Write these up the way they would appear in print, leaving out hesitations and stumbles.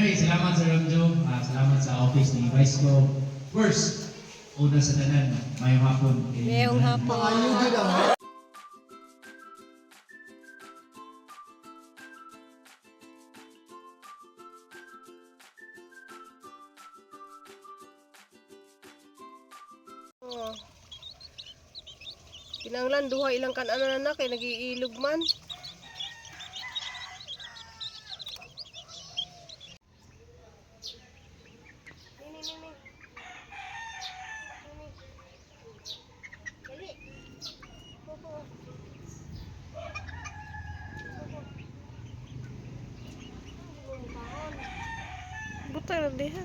Anyway, salamat, Sir Romjo. Salamat sa office ni Vice Co. First, una sa tanan, mayong hapon. Mayong hapon. Maayo gyud ang Oh. Kinanglan duha ilang kan-anan na kay nagiilog man. Nini, nini. Nini. Dali. Koko. Koko. Butang na diha.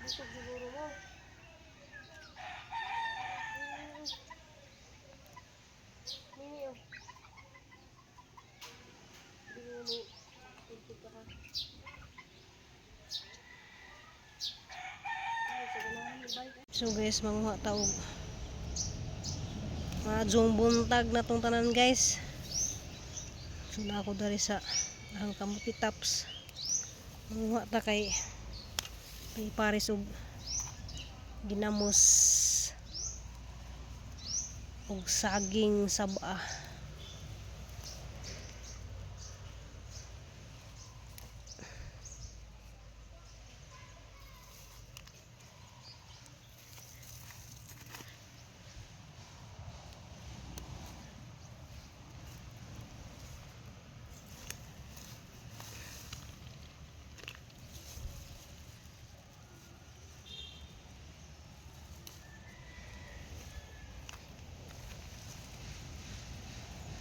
Busog siguro mo. Mini, oh. Mini, mini. Tugtog ka ha. So guys, manguha taog. Mga buntag na tong tanan, guys. So na ako dari sa ang kamuti tops. Manguha ta kay may pares og ginamos og saging saba.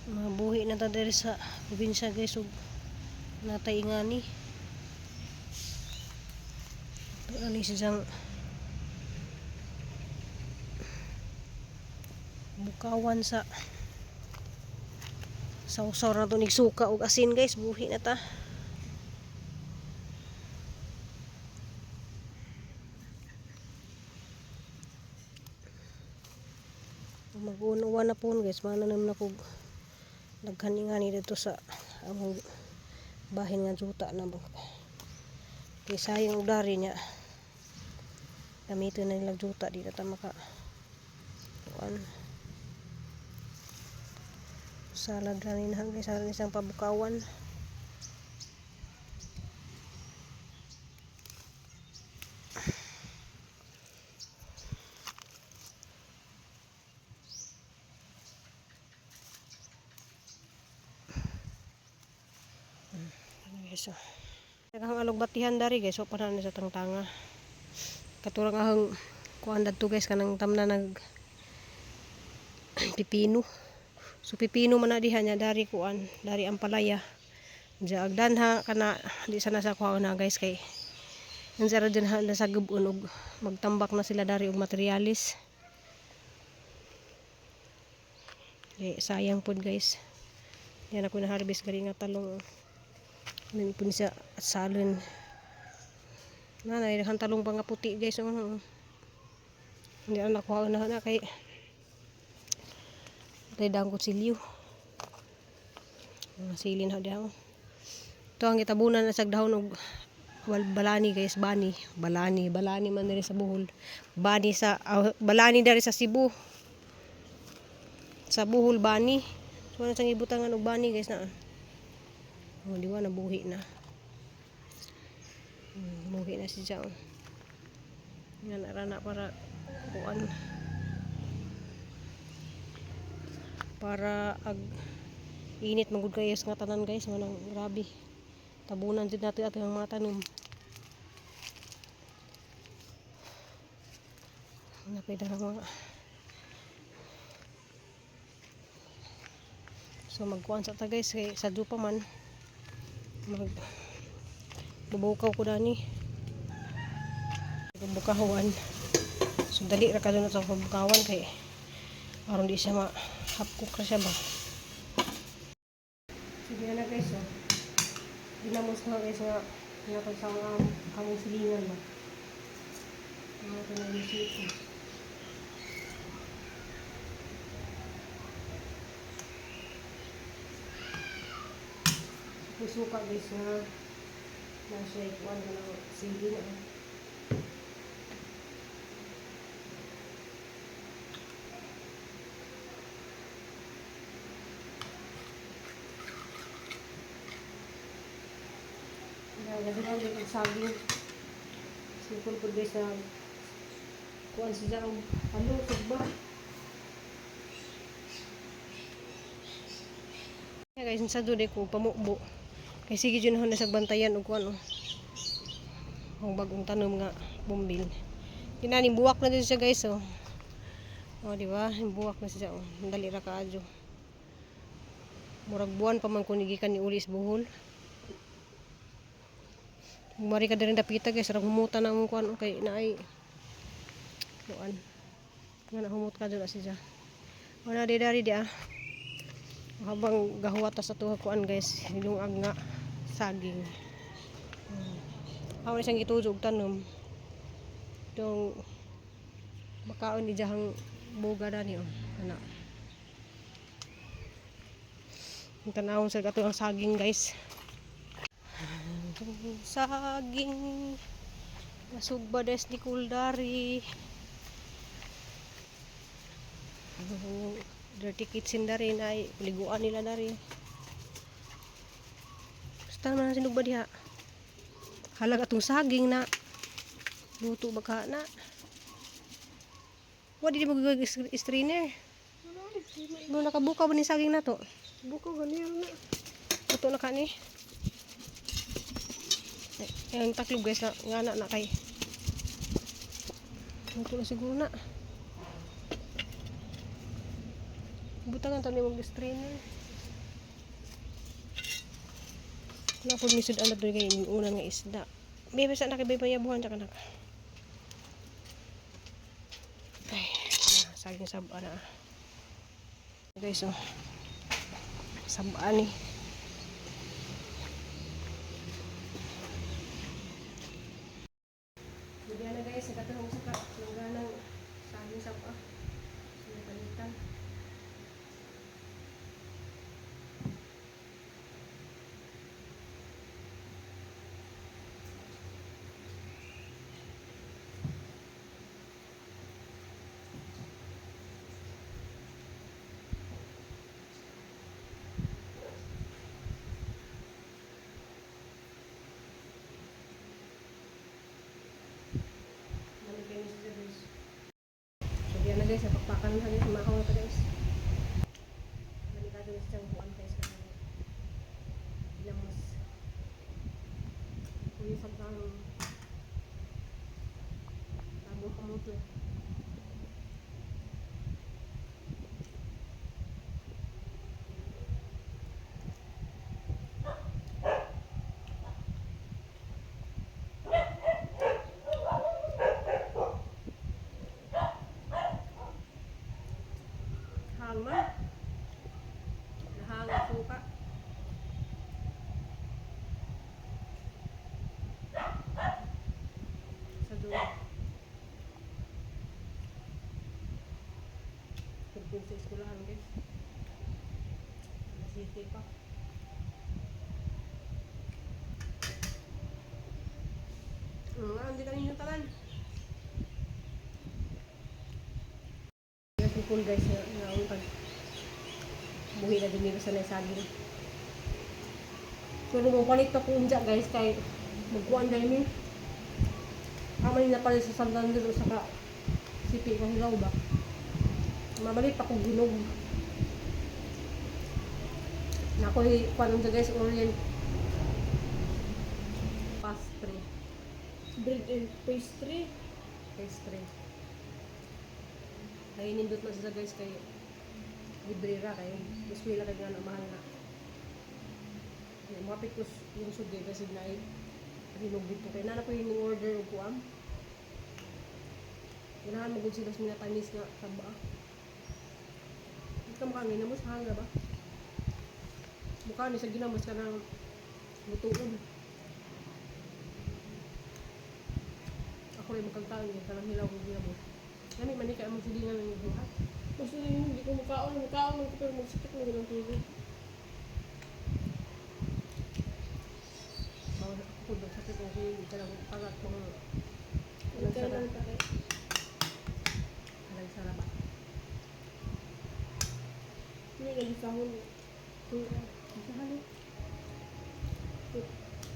Mabuhi na ta diri sa probinsya, guys, ug natay ingani. Ito ni siyang bukawan sa sawsaw na to nig suka ug asin, guys. Buhi na ta. Mag-unawa na po, guys, mana naman ako daghan ingani dito sa among bahin nga juta na ba kay sayang og dari niya, gamitin na nilang juta dito ta maka kuan salad ra ni na, guys, salad isang pabukawan. Guys, oh. Daghang alugbatihan dari, guys, so pa na ni sa tangtanga. Katurang ahang kuan dadto, guys, kanang tamna nag pipino. So pipino man na diha niya dari kuan, dari ampalaya. Diya agdanha kana di sana sa kuha na, guys, kay nanzara din ha sa gubon og magtambak na sila dari og materialis. Eh, sayang pod, guys. Yan ako na harvest gari nga talong. Ano po siya at salon. Na na talong pa nga puti, guys. Oh. Hindi na nakuha na na kay kay dang kutsilyo. Mga silin ha diha. Oh. Ito ang gitabunan na sa dahon og balani, guys, bani, balani, balani man diri sa Bohol. Bani sa balani diri sa Cebu. Sa Bohol bani. So ano sang ibutangan og bani, guys, na. Oh, di ba nabuhi na. Buhi na si Jao. Yan ara na para kuan. Para ag init magud kayo nga tanan, guys, manang grabe. Tabunan jud nato ato ang mga tanom. Napay dara mga. So magkuan sa ta, guys, kay sa pa man mag bubukaw ko dani. Bukawan. So dali ra kadto sa bukawan kay aron di siya ma half cook ra siya ba. Sige na, guys, oh. Ginamos na, guys, nga pinatag sa mga among silingan ba. Mga ito na yung sito. Suka guys nga na siya ikuan ka ng sili na. Nagasilang din ang saging. Simple po guys na kuan siya ang ano, sugba. Yeah, guys, sa doon ko pamubo. Kay sige jud na sa bantayan og kuan oh. Ang bagong tanom nga bumbil. Kinani buwak na din siya guys oh. Oh, di ba? Buwak na siya oh. Dali ra kaadyo. Murag buwan pa man kun gikan ni Ulis Bohol. Mari ka diri dapita guys, rag humuta na among kuan oh, kay naay kuan. Nga na humot ka dun siya. Wala di dari di ah. Habang gahuwat ta sa tuha kuan guys, hilungag nga saging. Ako na siyang gituzo og tanom. Dong makaon ni jahang buga dani oh. Ana. Ang tanawon sa kato ang saging guys. Saging masugba des ni Kuldari. Dirty kitchen dari na liguan nila dari. Basta naman ang sinugba diha. Halag atong saging na luto ba ka na. Wa di mo strainer. No nakabuka ba ni saging na to? Buko ganyan na. Luto na ka ni. Ay, ang taklob guys na nga na na kay. Luto na siguro na. Butangan tani mong strainer. Na po misud anak doon kay una nga isda. Bebe sa nakibay payabuhan sa kanak. Ay, saging saba na. Guys, oh. Saba ni. Bigyan na guys, nagkatulong sa langganang saging saba. Sinapalitan. Dami kayo nito guys. So diyan na guys, napakpakan na guys, makaw na to guys. Delikado na siyang buwan guys. Kasi ginamos. Kuya sa kang tabong kamote. Hang man. Nahang ang suka. Sa dulo. Tugtog sa eskwelahan guys. Nasiti pa. Hindi ka ninyo talan. Guys, cool guys na na pag buhi na din sa saging. Pero mo palit na ko unja guys kay magkuan dahil ni. Tama ni na pala sa Santander o saka sipi ko hilaw ba. Mabalik pa ko ginog. Na ako'y kuan unja guys orient pastry. Bread and pastry. Pastry. Ay nindot na siya guys kay libre ra kay eskwela kay nga mahal na. Kaya mapit ko yung sugay kasi na hinog dito kay nana ko yung order og kuam. Ganahan mo gud sila sa minatamis nga saba. Ito mukha nga mo sa hanga ba? Mukha ni sa ginamos ka ng lutuon. Ako rin makagtaon yun, kanang hilaw ko ginamos. Nami man ni kay among silingan ng buhat. Basta yun, hindi ko mukhaon. Mukhaon ko pero magsakit na ganang tulo. Hindi ka lang pangat mong Hindi ka lang pare. Alang sarap. Hindi lagi sahon. Sa halo.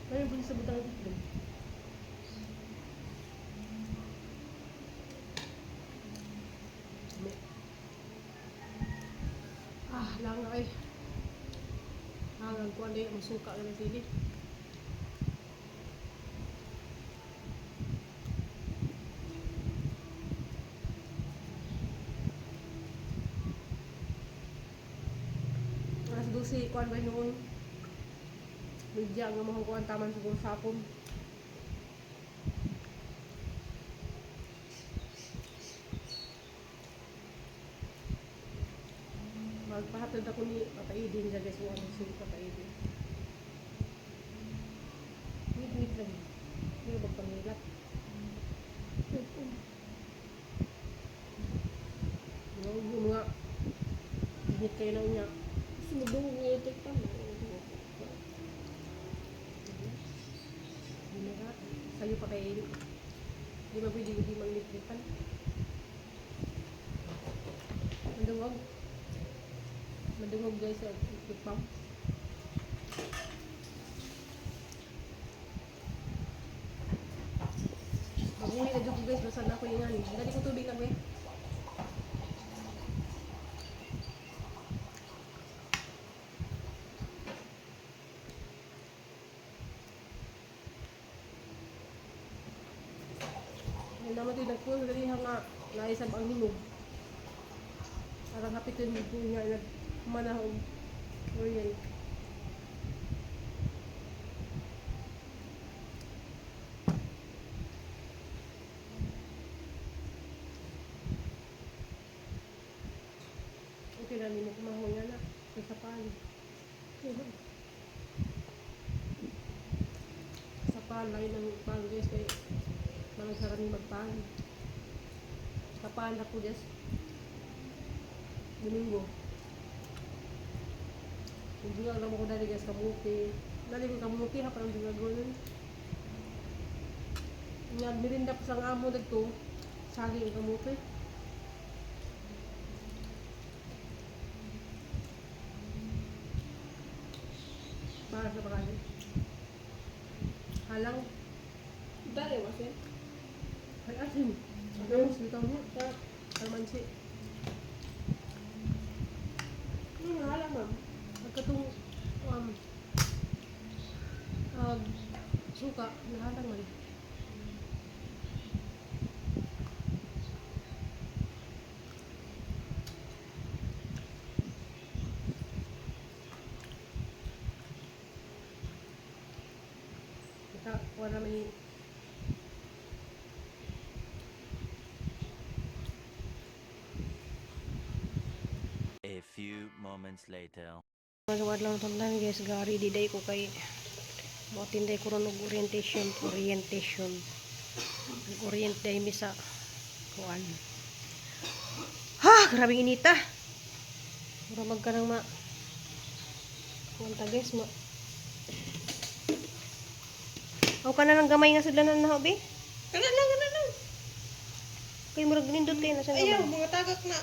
May buli sa butang itlog. Ah, lang ay. Hangang kuan day ang suka na sili. Alas 12 kuan ba noon? Bigya nga mga kuan taman sa kong sapon. Magpahatid ako ni Papa Eden dyan guys. Wala si Papa Eden. Wait, wait lang. Hindi ko magpangilat. Yung mga init kayo na unya. Gusto mo dungog nga itik pa mo. Hindi na. Sa'yo pa kay Di ba pwede hindi manglitripan? Madungog. Madungog guys sa electric pump. Mabuhi na dyan ko guys, basta na ako yung ano. Dali ko tubig lang eh. Ay naman ito nagpuno dali nga naisab ang hinog. Parang hapitin mo po nga nagmanahog. Orient. Okay na, hindi mo kumahon nga na. May sapal. Sapal, lagi ng pal guys. Kay malang sarang magpal. Kapal ako guys. Domingo. Hindi nga alam ko dali guys kamuti. Dali ko kamuti ha parang juga nun. Nga mirinda ko sa nga amo dagto. Saging ang kamuti. Para sa pagkain. Halang. Dali mo siya. Ay, asin. Ano, bitaw niya. Sarap. Kalamansi. Ano nga lang ma'am? Pagkatong suka, nahalang man. Naka, wala may A few moments later. Masuk adlaw na guys, gari diday ko kay mo tinday ko ron og orientation, orientation. Nag-orient day mi sa kuan. Ha, grabing inita. Mura mag ka nang ma kuan ta guys, ma. Aw ka na lang gamay nga sudlanan na hobi. Kana lang, kana lang. Kay murag nindot kay na sa Ayaw, gamay. mga tagak na.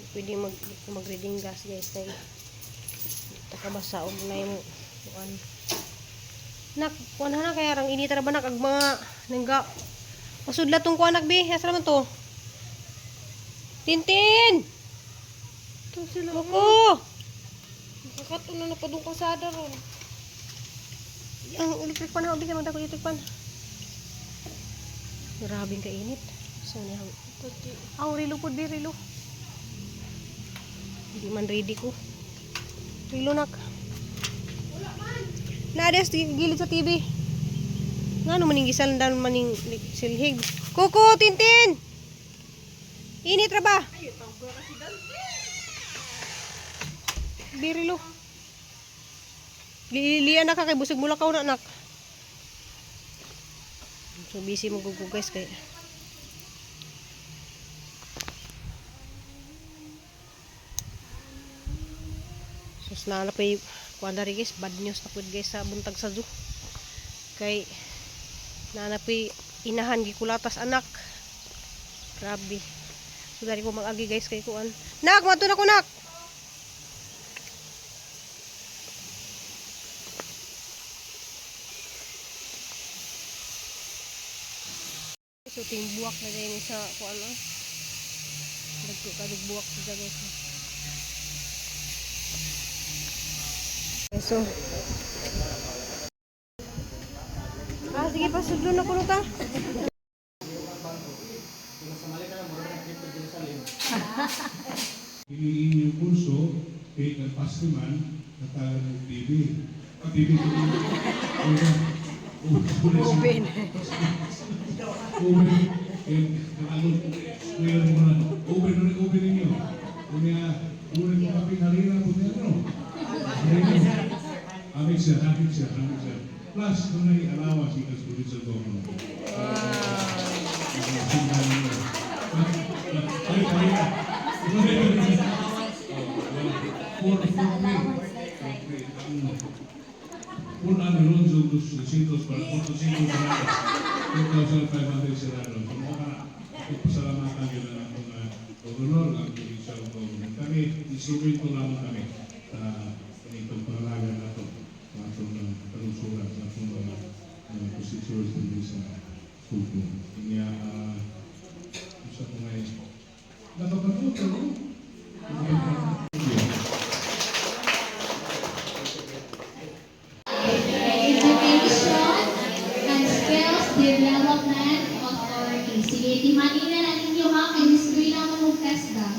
Pwede mag mag-reading gas guys kay takabasa og na yung kuan. Nak, kuan na kaya rang inita ra ba nak ag mga nangga. Pasudla tong kuan nak bi, asa naman to? Tintin! Ito sila. Koko! Nakakatunan na pa doon kasada ron. Ang electric pan, hobi ka magdako electric pan. Grabing kainit. So niya. Tati. Aw, rilo pod bi, rilo. Hindi man ready ko. Rilo nak. Wala man. Naades gilid sa TV. Ngano maning gisandan maning silhig. Kuko, Tintin. Init ra ba? Ay, tawag ko kasi Dante. Birilo. Lilian na ka kay busog mulakaw na anak. So busy mo gugo guys kay. Sus na pa Kuan dari guys, bad news na pud guys sa buntag sa zoo. Kay naanapoy inahan gikulatas anak. Grabe. So dari ko mag-agi guys kay kuan. Nak, mato na ko nak. So timbuak na din sa kuan ah. Dagko ka buwak sa guys. So ah, sige pa, sudlo na kuno ta. Hinihingi yung kurso, kay nagpastiman, natagal ng TV. Ah, TV, TV. Open. Open. Eh, ano, explain mo na. Open, open, open ninyo. Unya, ulit mo kaping harina, puti ano. Harina. Amig sir, amig sir, amig sir. Plus, kung nai-alawa si Kaspulid sa governor. Ay, harina. For free. Un anilonzo dos cientos para 400 serranos. 2,500 serranos. So, mga pasalamatan yun na akong gobernador, ang provincial government. Kami, instrumento lamang kami sa itong pangalaga nato sa atong kalungsuran, sa atong mga constituents din sa Subo. Kanya, isa ko ngayon, nakapagod, no? Thank you. Education and Skills Development Authority. Sige, timanin na ninyo ha, kay Miss Green ang mag-test ba?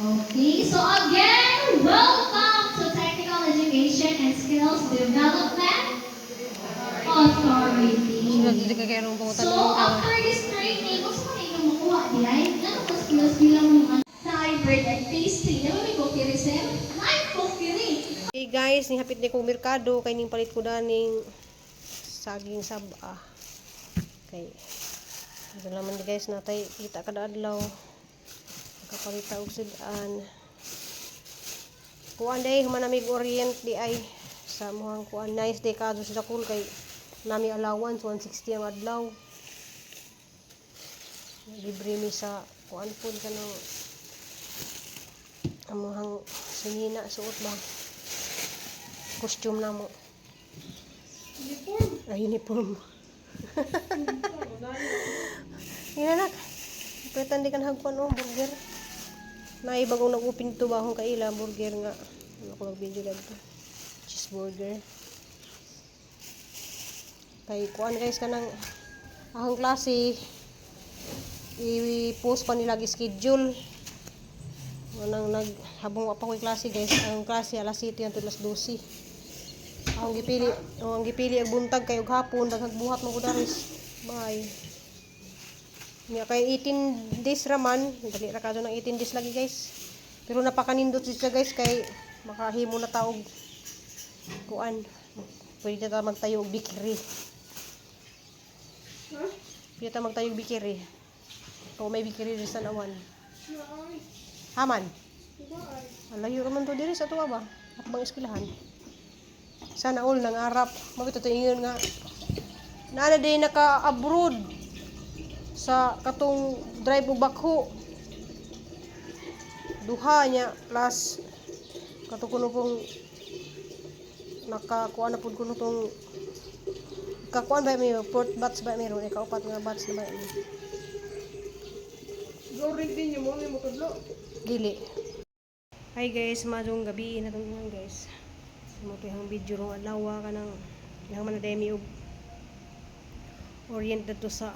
Okay, so again, welcome to Technical Education and Skills Development Authority. Sunod ka kay rong pangutan So, after this training, gusto ko ninyo makuha di ay? Ano ka skills bilang mga Thai bread and pastry? Ano may cookery, sir? May cookery! Hey guys, nihapit ni kong merkado kay ning palit ko daning saging saba. Kay ito naman di guys natay kita kada adlaw. Nakapalit ta og sudan. Kuan day human orient di ay sa muhang kuan nice day kadto sa dakol kay nami allowance 160 ang adlaw. Libre mi sa kuan pud kanang amuhang sinina suot ba costume na mo. Uniform. Ah, uniform. Yun anak. Pretend di ka nahagpan oh, burger. Naibagong nag-open to ba akong kaila, burger nga. Ano ko mag-video ganito. Cheeseburger. Kay kuan guys kanang akong klase i-post pa nila schedule. Wanang nag habang wa pa ko'y klase guys, ang klase alas 7 hangtod alas 12. Ang gipili, oh, ang gipili ang buntag kay og hapon daghang buhat mo ko daris. Bye. Nya kay 18 days ra man, dali ra kadto ng 18 days lagi guys. Pero napakanindot siya guys kay makahimo na ta og kuan. Pwede ta magtayo og bakery. Ha? Pwede ta magtayo og bakery. Kung may bakery diri sa Nawan. Naay. Haman. Baay. Alayo ra man to diri sa tuwa ba? Akbang eskwelahan. Sana all nangarap. Mabito to ingon nga. Naa na din naka-abroad sa katong drive og bakho. Duha niya plus kato kuno pong nakakuha na pud kuno tong kakuan ba may fourth batch ba meron ikaupat nga batch na ba may Goring din yung mga mo tudlo. Dili. Hi guys, madong gabi na tong ngayon guys. Mo to yung video rong adlaw kanang yang man demi og orient to sa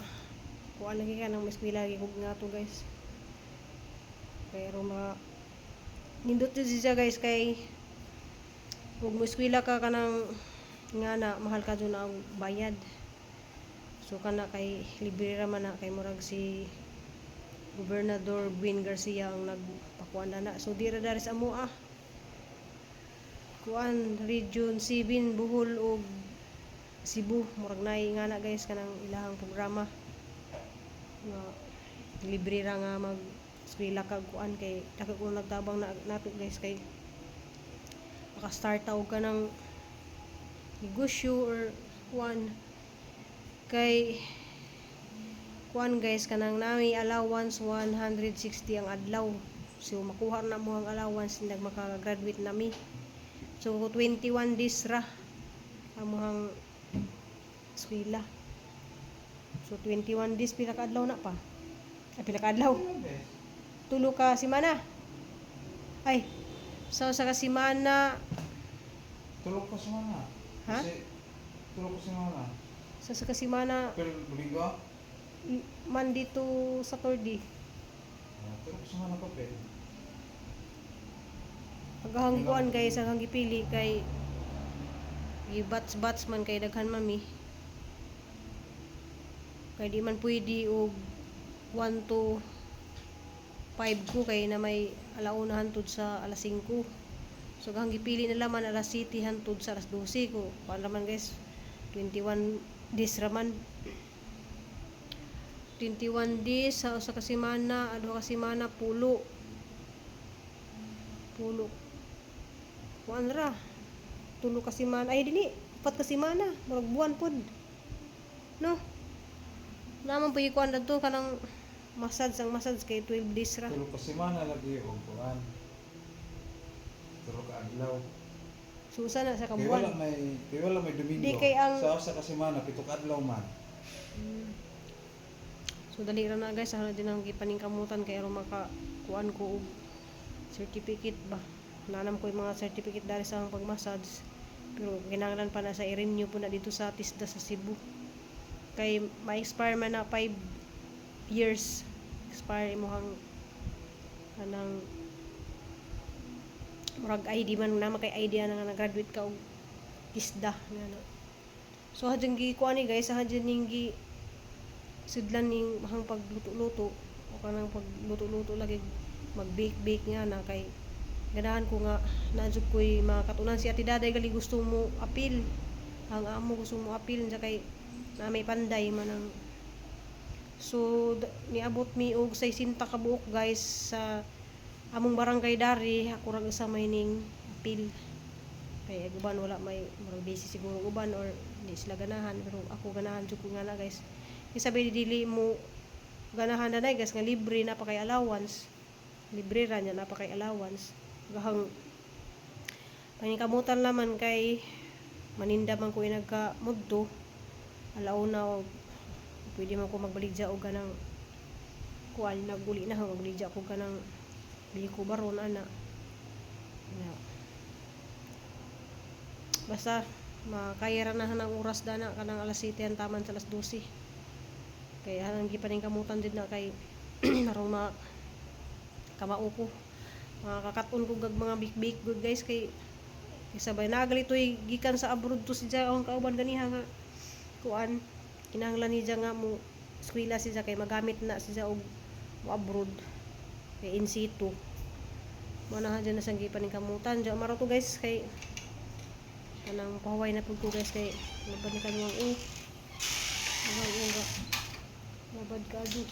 kuan lagi kanang mas eskwela lagi kog nga to guys. Pero ma nindot jud siya guys kay ug mo eskwela ka kanang nga na mahal ka jud na ang bayad. So kana kay libre ra man na kay murag si Gobernador Gwen Garcia ang nagpakuan na na. So dira dari sa amoa. Kuan Region 7 Bohol ug Cebu murag naay nga na guys kanang ilahang programa nga libre ra nga mag eskwela kag kuan kay dako ko nagtabang na nato guys kay maka-start ta og kanang negosyo or kuan kay kuan guys, kanang nami allowance 160 ang adlaw. So makuha na mo ang allowance nag maka-graduate nami. So 21 days ra amuhang eskwela. So 21 days, pila ka adlaw na pa? Ay, pila ka adlaw? Tulo ka semana. Ay, so sa ka semana. Tulog ko sa mga. Ha? Kasi, tulog ko sa mga. Sa ka semana. Pero Domingo? Monday to Saturday. Ah, tulog ko sa mga papel. Aghang kuan guys, aghang gipili kay gi-batch-batch man kay daghan mami. Kay di man pwede og 1 to 5 ko kay na may alauna hantod sa alas 5. So aghang gipili na laman alas 7 hantod sa alas 12 ko. Kuan raman guys, 21 days raman. 21 days sa usa ka semana, duha ka semana, pulo. Pulo kuan ra, tulo ka semana, ay dili, upat ka semana, murag buwan pod, no? Naman po kuan dadto kanang massage, ang massage kay 12 days ra. Tulog ko sa mga lagi o kuan. Tulog ka adlaw. So usa na sa Kay wala kabuan. may kay wala may Domingo. Di kay ang- Sa usa ka semana pito ka adlaw man. So dali ra na guys, ano din ang gipaningkamutan kay aron maka kuan ko og certificate ba. Nanam ko yung mga certificate dari sa akong pag-massage, pero kinahanglan pa na sa i-renew po na dito sa TISDA sa Cebu kay ma-expire man na 5 years expire imong kanang murag ID man na makay ID na nga nag-graduate ka og TISDA nga na. So hadyan gi kuan ni guys, hadyan ning gi sudlan ning mahang pagluto-luto o kanang pagluto-luto lagi, mag-bake-bake nga na kay ganahan ko nga naadjud ko'y mga katunan. Si Ate Daday gali gusto mo apil, ang amo gusto mo apil niya kay na may panday man ang. So niabot mi og 60 ka buok guys sa among barangay dari. Ako ra sa may ning apil kay ag uban wala may, murag busy siguro uban or di sila ganahan, pero ako ganahan jud ko nga na guys. Kay sabi dili mo ganahan na guys nga libre na pa kay allowance, libre ra niya na pa kay allowance. Gahang paningkamutan laman kay maninda man ko inagka mudto alauna og pwede man ko magbaligya og kanang kuan, naguli na ako magbaligya ko kanang biko baron ana na. Basta makaya ra na ang oras dana kanang alas 7 ang taman sa alas 12 kay hanang gipaningkamutan din na kay aron ma kamao ko makakaton ko gag mga bik-bik good guys kay sabay nagalitoy gikan sa abroad to si Jia ang kauban ganiha nga kuan, kinahanglan ni Jia nga mo eskwela si Jia kay magamit na si Jia og mo abroad kay in situ mo na dyan na siyang gipaningkamutan. Diyan maro to guys kay kanang pahuway na pud ko guys kay labad ni kanuang u ang uga labad ka adus.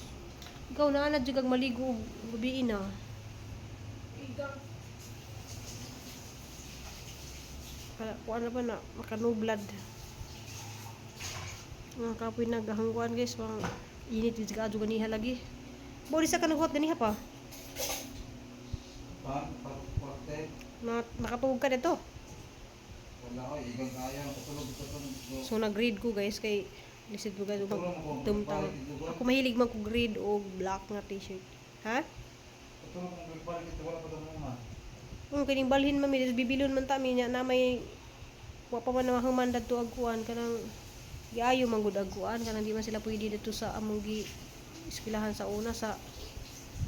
Ikaw na anad jud kag maligo og gabi na. Igang. Kuan na ba na makanublad mga kapoy, naghangguan guys, pang init jud ka ganiha lagi. Bori sa kanaghuwat ganiha pa. Pa, pa, parte. Na, nakatuog ka dito. Wala ko, igang kaya. Tulog ko itong. So nag-read ko guys kay lisod ko guys mag Tulong ko. tumtang. Ako mahilig man kog red o black nga t-shirt. Ha? Tulog ko magbalik ito. Wala pa itong mga. Kung kining balhin man mi bibilon man ta mi nya na may wa pa man mahuman dadto ag kuan kanang giayo man gud ag kuan kanang di man sila pwede didto sa among gi eskwelahan sa una sa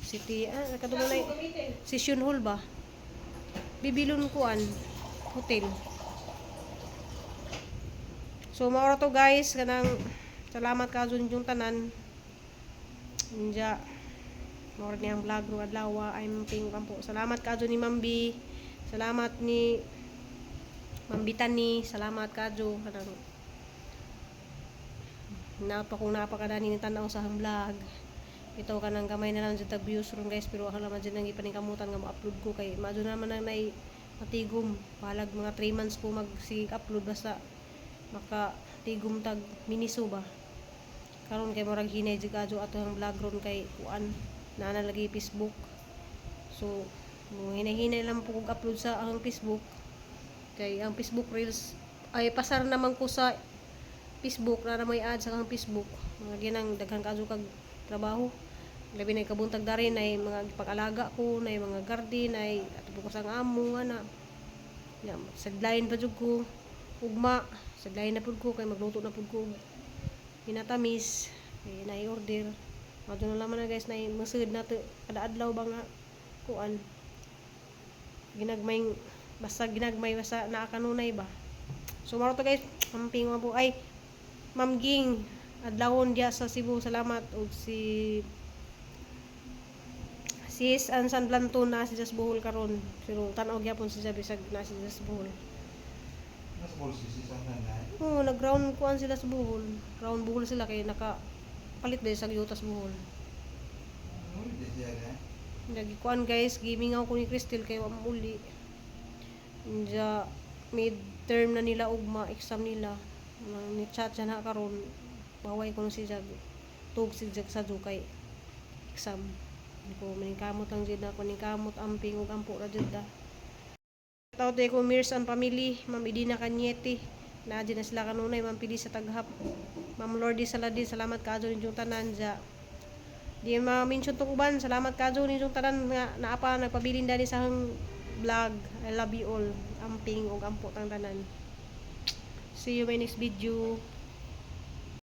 city, ah, kadto Saan na mo gamitin? session hall ba, bibilon kuan hotel. So mao ra to guys, kanang salamat ka yung tanan. Inja mao ra niyang vlog ro adlaw. I'm Ping Kampo. Salamat ka ni Mambi, salamat ni Mambitani, salamat kadyo kanang napa kung napakadani ni tan-aw sa akong vlog. Ito kanang gamay na lang jud tag views ron guys, pero ako naman jud nang ipaningkamutan nga mo-upload ko kay madyo naman na nay matigom palag mga 3 months ko mag sig upload basta. Maka tigom tag miniso ba. Karon kay murag hinay jud kadyo ato ang vlog ron kay kuan naa na lagi Facebook. So hinay-hinay lang po kog upload sa ang Facebook kay ang Facebook Reels ay pasar naman ko sa Facebook na may ads sa ang Facebook. Mga ginang daghan kadyo kag trabaho. Labi na kabuntag dari na mga pag-alaga ko, na mga garden, na ato po ko sa amo nga na. Ya, sadlayin pa jud ko ugma, sadlayin na pud ko kay magluto na pud ko og minatamis kay na order. Madto na laman na, guys, na masud na to kada adlaw ba nga kuan. Ginagmay, basta ginagmay, basta naa kanunay ba. So mao to, guys, amping mo po ay Ma'am Ging adlawon diya sa Cebu, salamat. Og si Sis Ansan Blanton na si Jas Bohol karon pero tan-aw gyapon siya bisag na si Jas Bohol. Nasa bolso si sana na. Oo, nag-round kuan sila sa Bohol. Round Bohol sila kay naka palit ba sa yutas Bohol. Ano di siya na? Nagikuan, guys, gimingaw ko ni Crystal kay wa uli. Inja mid-term na nila ugma, exam nila. Nang ni chat siya na karon. Baway ko si Jag. Tug si Jag sa kay exam. Ko maningkamot lang jud na ko, ningkamot, amping ug ampo ra jud ta. Tawag tayo ko Mirs and family, Ma'am Idina Cañete. Naa na sila kanunay, Ma'am Pili sa Taghap. Ma'am Lordy Saladin, salamat kaadyo ninyong tanan ja. Di ma-mention tong uban, salamat kaadyo ninyong tanan nga naapa nagpabilin dani sa akong vlog. I love you all. Amping ug ampo tang tanan. See you my next video.